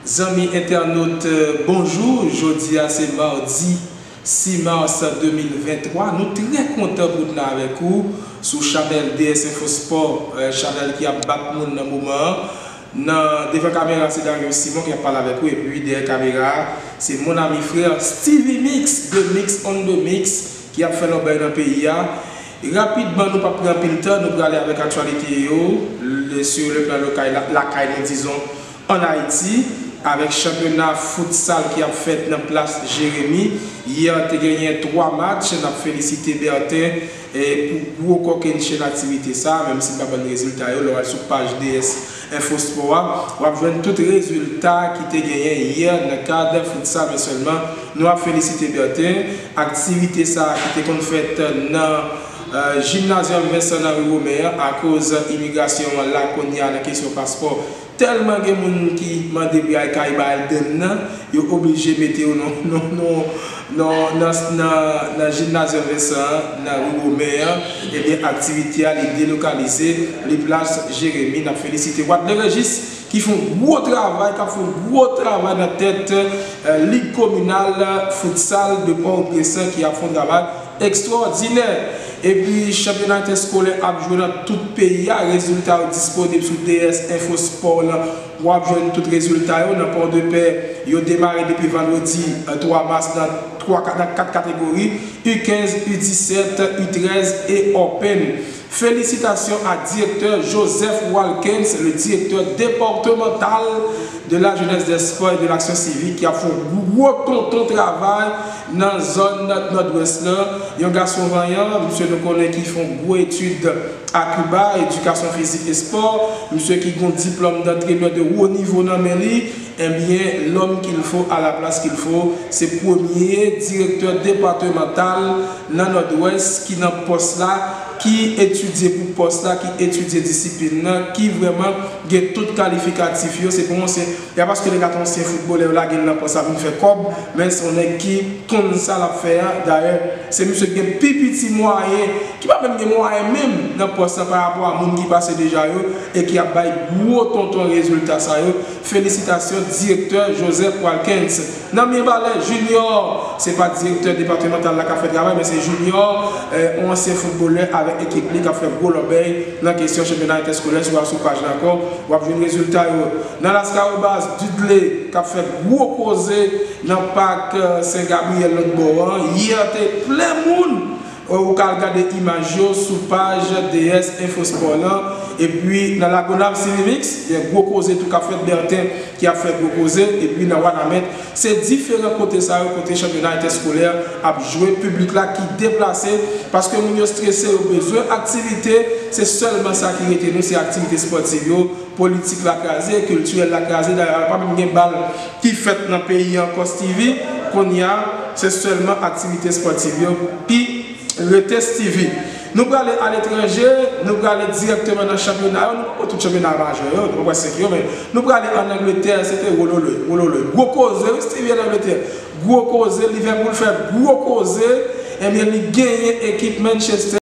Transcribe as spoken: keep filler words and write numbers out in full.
Zanmi entènot, bonjou. Jodi a se madi sis mas de mil venntwa. Nou trè kontan pou n avèk ou sou chanèl D S Info Sport, eh, chanèl ki ap bat moun nan moman an. Nan devan kamera, se Darius Simon ki ap pale avèk ou, epi dèyè kamera a, se mon ami frè Stevie Mix de Mix on the Mix ki ap fè lòbèy nan peyi a. Rapidman, nou p ap pran anpil tan, nou prale avèk aktyalite yo, le, sur le plan lokal, la, lakay nou, dizon, ann Ayiti, avèk chanpyona futsal ki ap fèt nan plas Jeremi. Yè, te genyen twa match, n ap felisite Bertin, e, pou gwo kokennchenn aktivite sa, menm si n pa ban n rezilta yo, lè w al sou paj D S Info Sport a, w ap jwenn tout rezilta ki te genyen yè nan kad futsal, men sèlman nou ap felisite Bertin. Aktivite sa ki te konn fèt nan, eh, Gymnasium Vincent nan ri Women an, akoz imigrasyon an la kounye a nan kesyon paspò, tèlman gen moun ki mande pou y al kay ba yo, yo oblije mete yo nan, nan, nan, nan, nan, nan, nan Gymnasium Vincent an, nan ri Women an, ebyen, aktivite a, li delokalize, li plas Jeremi. N ap felisite Wadley Régis, ki fè yon gwo travay, k ap fè yon gwo travay nan tèt, eh, Lig Kominal Futsal de Pòtoprens ki ap fè yon travay ekstwòdinè. Epi, chanpyona entèskolè ap jwe nan tout peyi a. Rezilta yo disponib sou D S Info Sport lan. W ap jwenn tout rezilta yo nan Pòdepè. Yo demare depi vandredi, eh, twa mas nan twa, nan kat kategori, U kenz, U disèt, U trèz e Open. Félicitations à directeur Joseph Walkens, le directeur départemental de la jeunesse, des sports et de l'action civique, ki ap fè yon gwo tonton travay nan zòn Nòdwès lan. Yon gason vanyan, misye nou konnen ki fè yon gwo etid a Kiba, éducation physique et sport, misye ki gen diplòm d'entraîneur de haut niveau nan men li, ebyen, l'homme qu'il faut à la place qu'il faut, se premye direktè depatmantal nan Nòdwès ki nan pòs la, ki etidye pou pòs la, ki etidye disiplin nan, ki vrèman gen tout kalifikatif yo. Se pou yon ansyen, ya paske nèg la te ansyen foutbolè, yo lage l nan pòs la pou l fè kòb, men se yon nèg ki konn sa l ap fè a. Dayè, se misye ki gen pi piti mwayen, ki pa menm gen mwayen menm nan pòs la pa rapò a moun ki pase deja yo, e ki ap bay gwo tonton rezilta sa yo. Felisitasyon, direktè Joseph Walkens. Nan Mibalè Junior, se pa direktè depatmantal la k ap fè travay, men se Junior, eh, yon ansyen foutbolè avèk ekip li k ap fè gwo lòbèy nan kesyon chanpyona entèskolè. Si w al sou paj la ankò, w ap jwenn rezilta yo. Nan Laskawobaz, Dudley k ap fè gwo koze nan pak, eh, Sen Gabriyèl lòt bò an. Yè te plen moun. Ou ka al gade imaj yo sou paj D S Info Sport lan. Epi nan Lagonav, Civic Mix, gen gwo koze tou k ap fèt, Bertin ki ap fè gwo koze. Epi nan Wanament, se diferan kote sa yo, kote chanpyona entèskolè ap jwe, piblik la ki deplase, paske moun yo strese, yo bezwen aktivite, se sèlman sa ki rete nou, se aktivite espòtiv yo. Politik la kraze, kiltirèl la kraze. Dayè, pa menm gen bal ki fèt nan peyi an ankò, Stevie. Kounye a, se sèlman aktivite espòtiv yo ki rete, Stevie. Nou prale aletranje, nou prale dirèkteman nan chanpyona yo. Nou poko tout chanpyona majè yo, nou poko senk yo, men nou prale ann Angletè, se te wololoy, wololoy. Gwo koze, wi, Stevie, ann Angletè. Gwo koze, Liverpool fè gwo koze, ebyen, li genyen ekip Manchester